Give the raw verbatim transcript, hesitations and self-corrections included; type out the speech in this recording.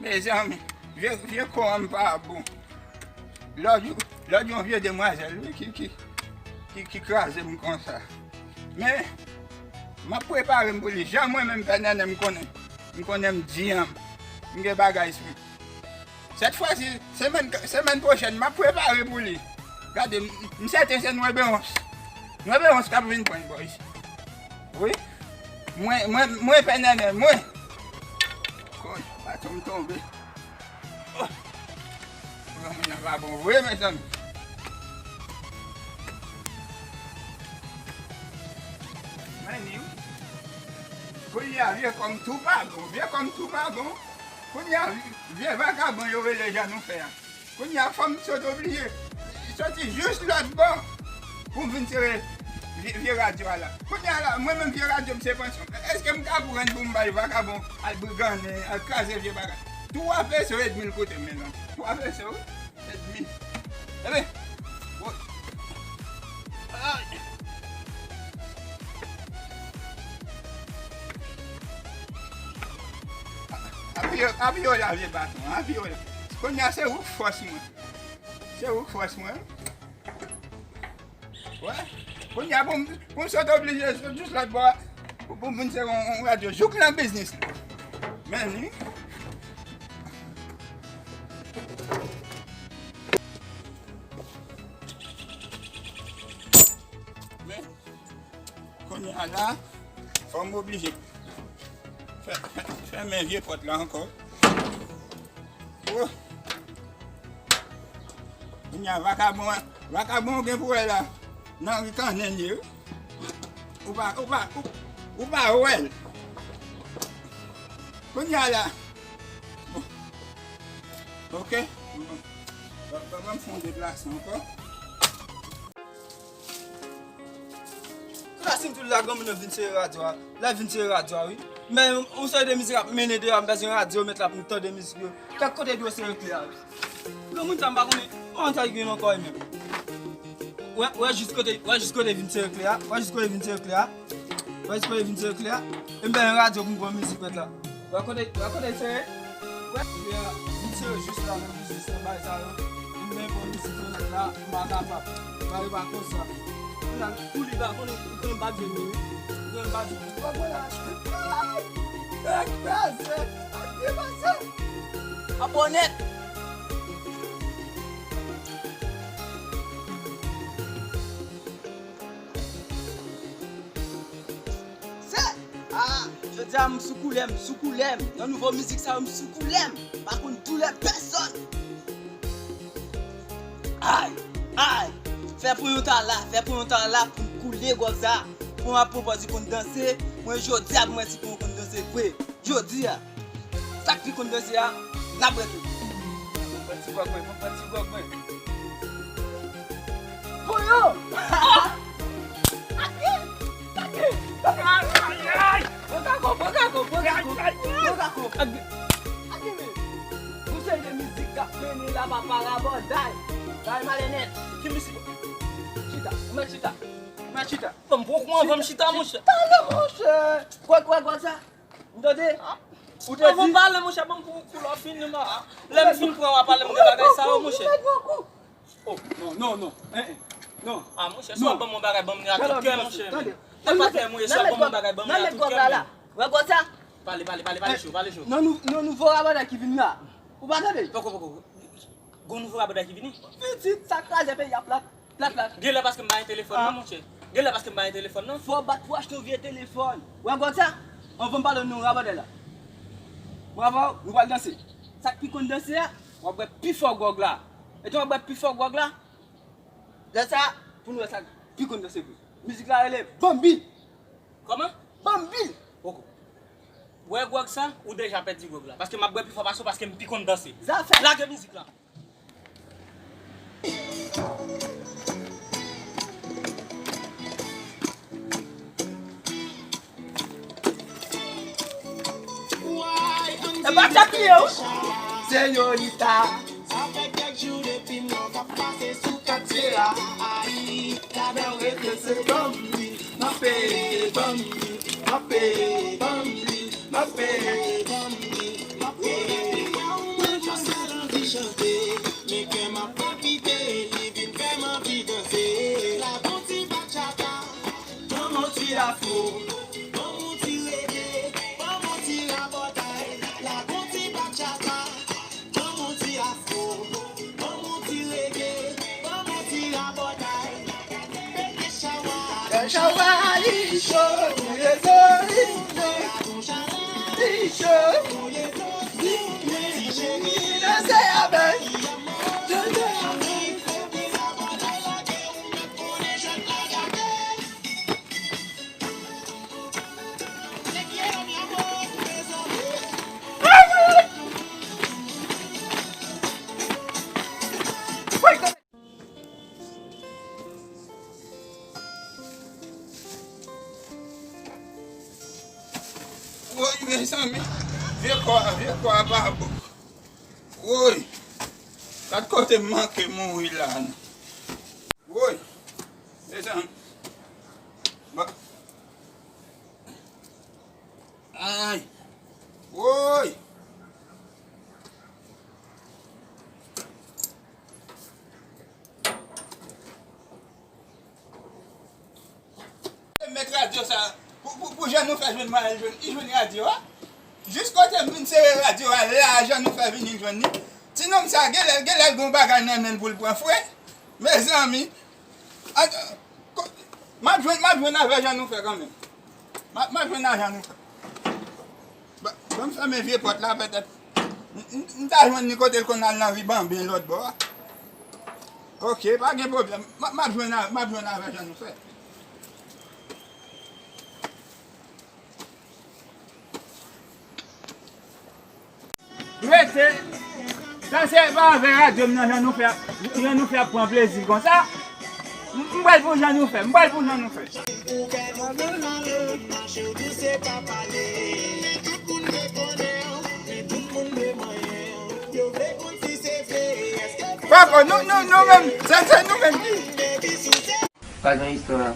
Mezanmi, vye, vye kò an pa bon. Lòt jou, lòt jou, yon vye demwazèl, wi, ki, ki, ki, ki kraze m konsa. Men, m ap prepare m pou li. Jan mwen menm, Pè Nènè, m konnen. M konnen m di an. M gen bagay sou m. Sèt fwa si, semèn, semèn pwochèn, m ap prepare pou li. Gade, m, m sèten se Nwè Bewons. Nwè Bewons k ap vin pran l bò isi. Wi. Mwen, mwen, mwen, Pè Nènè, mwen. Kòd, baton m tonbe. Oh. Granmoun nan pa bon vre, mezanmi. Mwen menm, kounye a, vye kò m tou pa bon, vye kò m tou pa bon. Kounye a, vye vakabon yo rele Jan nou fè a. Kounye a, fò m sot oblije soti jis lòt bò pou m vin sere vye, vye radyo a la. Kounye a la, mwen menm vye radyo m se pansyon. Èske m ka pran pou m bay vakabon al brigannen, al kraze vye bagay? Twa peso edmi l koute m, mezanmi. Twa peso, wi. Edmi. Ebyen, woy. Ay. Apiye, apiye w la, vye baton, apiye w la. Kounye a, se ou k fòs mwen. Se ou k fòs mwen. Wè. Kounye a, pou m, pou m sot oblije sot jis lòt bò a, pou, pou m vin sere yon, yon radyo. Jouk nan biznis li. Men li. Men, kounye a la, fò m oblije fè, fè, fèmen vye pòt la ankò. Oh. Kounye a, vakabon an, vakabon ou gen pou wè la, nan ri kannen l ye, wi. Ou pa, ou pa, ou, ou pa wè l. Kounye a la. Bon. Ok. Bon. Ban, ban, ban m fè yon deplase ankò. Kounya si m tou la granmoun nan vin sere radyo a. Lè vin sere radyo a, wi. Men yon seri de mizik ap mennen deyò, m bezwen radyo met la pou m tande mizik yo. Kèk kote dwe sere kle a, wi. Granmoun sa m pa konnen. Kòman sa l gen ankò li menm? Wè, wè jis kote, wè jis kote vin sere kle a. Wè jis kote vin sere kle a. Wè jis kote vin sere kle a. E m bezwen radyo pou m pran mizik met la. Wè kote, wè kote l sere. Wè, vin sere jis la, men jis nan bay sa yo. M gen pwoblèm si konnen la, m pa kapab. Bagay pa konsa. Kounye a, pou li pa konnen, ou konnen m pa t jwenn li, wi. Ou konnen m pa t jwenn li. Wè, wè la. Ay! Tèt kraze! Ak te pase! Abòne! Se, ah, jodi a m sou koulè, m sou koulè, m nan nouvo mizik sa yo, m sou koulè, m pa konn doulè pèsòn. Ay, ay, fè pou yon ta la, fè pou yon ta la pou m koule gwòg sa. Pou m ap pran pòz li konn danse, mwen jodi a pou mwen si pou yon konn danse vre. Jodi a. Sa k pi konn danse a, n ap wè tou. Mwen pran ti gwòg mwen, mwen pran ti gwòg mwen. Koyo! Ake! Ake! Ay, ay, ay! Pran kako, pran kako, pran kako, pran kako. Ake! Ake, men. Yon seri de mizik k ap mennen la, papa, rabòday. Bay malè nèt. Ki mizik? Chita, ou mèt chita. Ou mèt chita. Ban m pran kou anvan m chita, monchè. Chita non, monchè. Kwè, kwè, kwè sa. M tande. Ou te di. Anvan pale, monchè, ban m pran kou lè w fin, lè m fin pran w a pale m de bagay sa yo, monchè. Oh, non, non, non. Eh, eh. Non. Ah, monchè, si w ap ban m yon bagay, ban m li a tout kè, monchè. Tande. E pa kè, monchè, si w ap ban m yon bagay, ban m li a tout kè, monchè. Wè konsa. Pale, pale, pale, pale cho, pale cho. Nan nou, nan nouvo rabòday ki vin la. Ou pa tande? Poko, poko. Gon nouvo rabòday ki vini? Pitit, sa kraze peyi a plat. Plat, plat. Genlè paske m pa gen telefòn non, monchè. Genlè paske m pa gen telefòn non. Fò w bat pou w achte yon vye telefòn. Wè gwòg sa? Anvan m pale w non rabòday la. Mwen avè w, nou pral danse. Sa k pi konn danse a, w ap bwè pi fò gwòg la. Etan w ap bwè pi fò gwòg la, lè sa, pou nou wè sa k pi konn danse vre. Mizik la rele Bambi. Kòman? Bambi! Poko. Bwè gwòg sa, ou deja pèdi gwòg la. Paske m ap bwè pi fò pase w, paske m pi konn danse. Zafè. Lage mizik la. E pa tèt li ye, wi. Señorita. Sa fè kèk jou depi m wè w k ap pase sou katye a. Ay, gade w rete se Bambi. M ap peye Bambi. M ap peye Bambi. M ap peye Bambi. M ap peye. Woy, mezanmi, vye kò a, vye kò a pa bon. Woy, gad kote m manke mouri la, non. Woy, mezanmi. Ba-, ay, woy. Mèt radyo sa, pou, pou, pou Jannoufer jwenn mwayen l jwenn, li jwenn radyo a. Jis kote m vin sere radyo a la, Jannoufer vini jwenn li. Ti nonm sa, genlè, genlè l gen yon bagay nan men l pou l pran fre. Mezanmi, a, ko-, m ap jwenn, m ap jwenn avè Jannoufer kanmenm. M ap, m ap jwenn avè Jannoufer. Ba-, ban m fèmen vye pòt la, petèt. M, m, m ta jwenn li kote l konn al nan ri Banben lòt bò a. Ok, pa gen pwoblèm. M, m ap jwenn a, m ap jwenn avè Jannoufer. Rete. Sa se pa avè radyo m nan Jannoufer, Jannoufer ap pran plezi konsa. M, m pral pou Jannoufer, m pral pou Jannoufer. Papa, nou, nou, nou menm, se, se nou menm ki. Pa gen istwa.